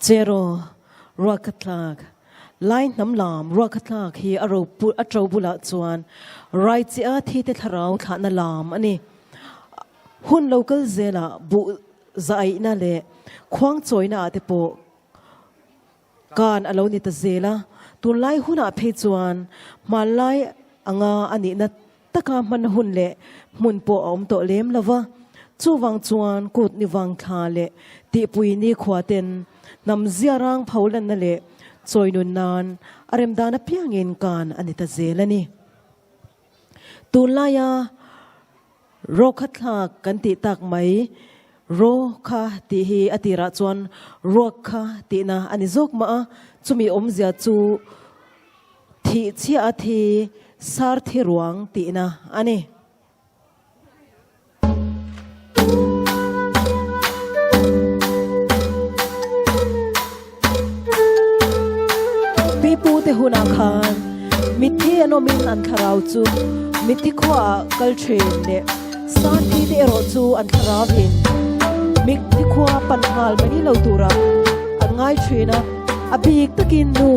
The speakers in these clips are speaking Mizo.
Cheraw ruakhatlak, Lai hnam lam ruakhatlak hi a ro a to bulah chuan rai chiah thi te thlarau thlahna lam a ni. Hun lo kal zelah buh zaihna leh khuang chawina ah te pawh kan a lo ni ta zel a. Tunlai hunah phei chuan hmanlai anga a nihna taka hman hun leh hmun pawh a awm tawh lem lo va. Chuvang chuan kut ni vang thla leh tihpui nikhua ten hnam ziarang pho lanna leh chawi nun nan a remdan apiangin kan a ni ta zel a ni. Tunlaia Rawkhathlak kan tih tak mai, Raw kha tih hi a tirah chuan ruak kha tihna a ni zawk mah a, chumi awmzia chu thih chhiah a thi, sar thi ruang tihna a ni. Pipute hunah khan mitthi an awmin an thlarau chu mitthi khuaah kal thin leh Santhi te erawh chu an thlarau in mitthi khua pan nghal mai lo turah an ngai thin a, a bik takin nu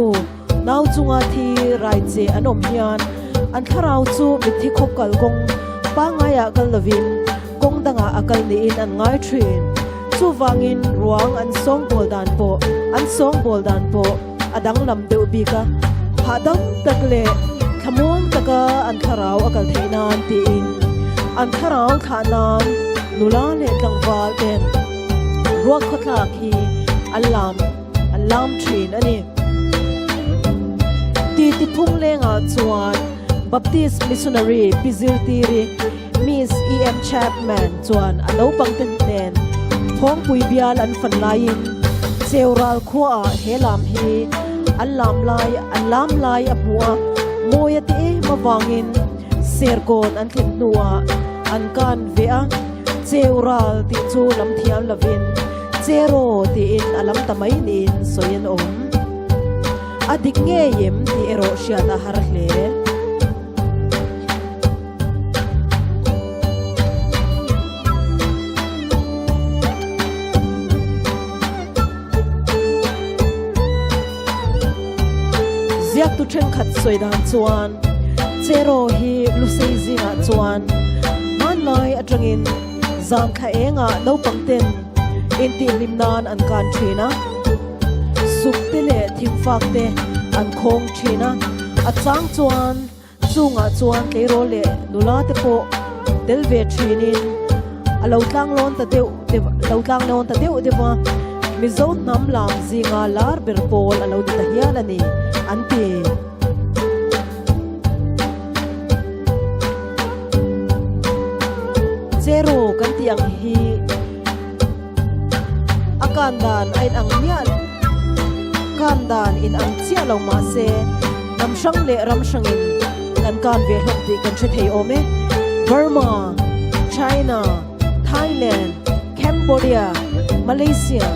nau chunga thi rai che an awm hian an thlarau chu mitthi khaw kal kawng pangaiah kal lovin kawng dangah a kal niin an ngai thin. Chuvangin ruang an sawngbawl dan pawh an sawngbawl dan pawh a danglam deuh bik a, hahdam tak leh thlamuang taka an thlarau a kal theih nan tiin an thlarau thlah nan nula leh tlangval ten ruak khawthlak hi an lam an lam thin a ni. Titi phung lengah chuan Baptist Missionary Pi Zirtiri Miss EM Chapman chuan a naupangte hnen Phawngpui bial an fan laiin Cheural khuaah he lam hi an lam lai an lam lai a hmu a, mawi a ti em avangin Serkawn an thlen hnuah an kan ve a, Cheural tih chu lam thiam lovin Cheraw tiin a lam ta mai niin sawi an awm. A dik ngei em tih erawh hriat a har hle. Ziaktu thenkhat sawi dan chuan Cheraw hi Lusei zingah chuan hmanlai atangin zan thla engah naupang ten intihhlim nan an kan thin a, suk te leh thingfak te an khawng thin a, a chang chuan Chungah chuan tleirawl leh nula te pawh tel ve thinin a lo tlanglawn ta deuh deuh lo tlanglawn ta deuh deuh a, Mizo hnam lam zinga lar ber pawl a lo ni ta hial a ni, an ti. Cheraw kan tih ang hi a kan dan a inang miah kan dan inang chiah lo mahse hnam hrang leh ram hrangin kan kan ve hlawm tih kan hre thei awm e. Burma, China, Thailand, Cambodia, Malaysia,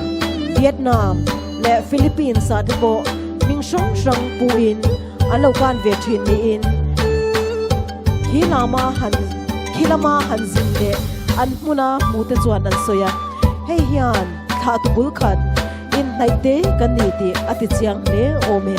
Vietnam leh Philippines ah te pawh hming hrang hrang puhin an lo kan ve thin niin khi lama han khi lama han zin leh an hmuna hmu te chuan an sawi a, hei hian thlah tu bul khat inhnaih te kan ni tih a ti chiang hle awm e.